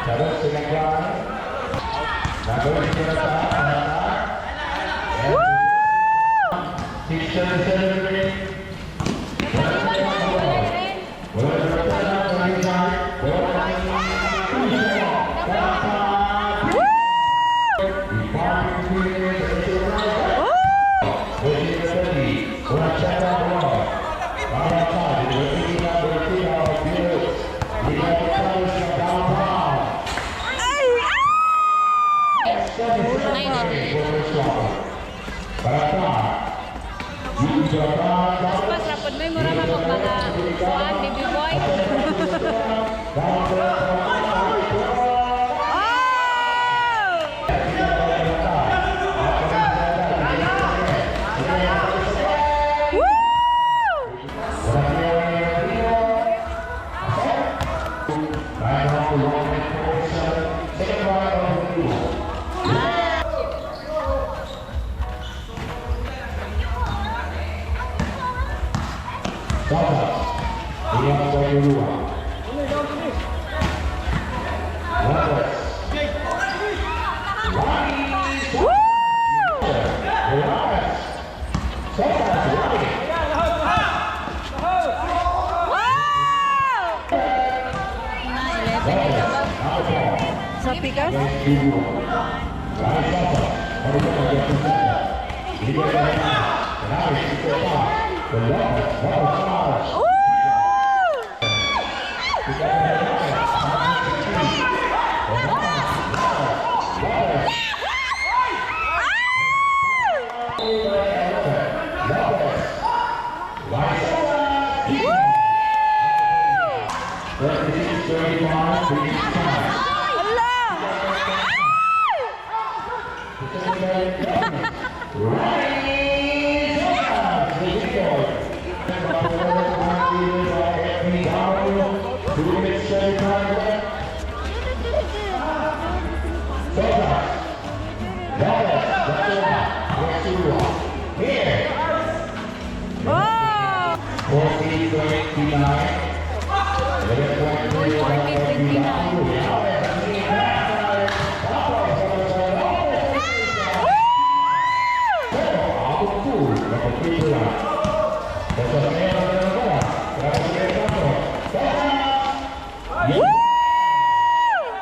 Charot, second try. Gagawin ko na sa Woo! 6:37 remaining. Wala na wala. Woo! Woo! Ay! Ah! Pas rapod may mura na kog mga kuan, baby boy. Oh! Woo! Woo! Wow! Na 11 ay kabag. Sa pikas? Woo! Ala!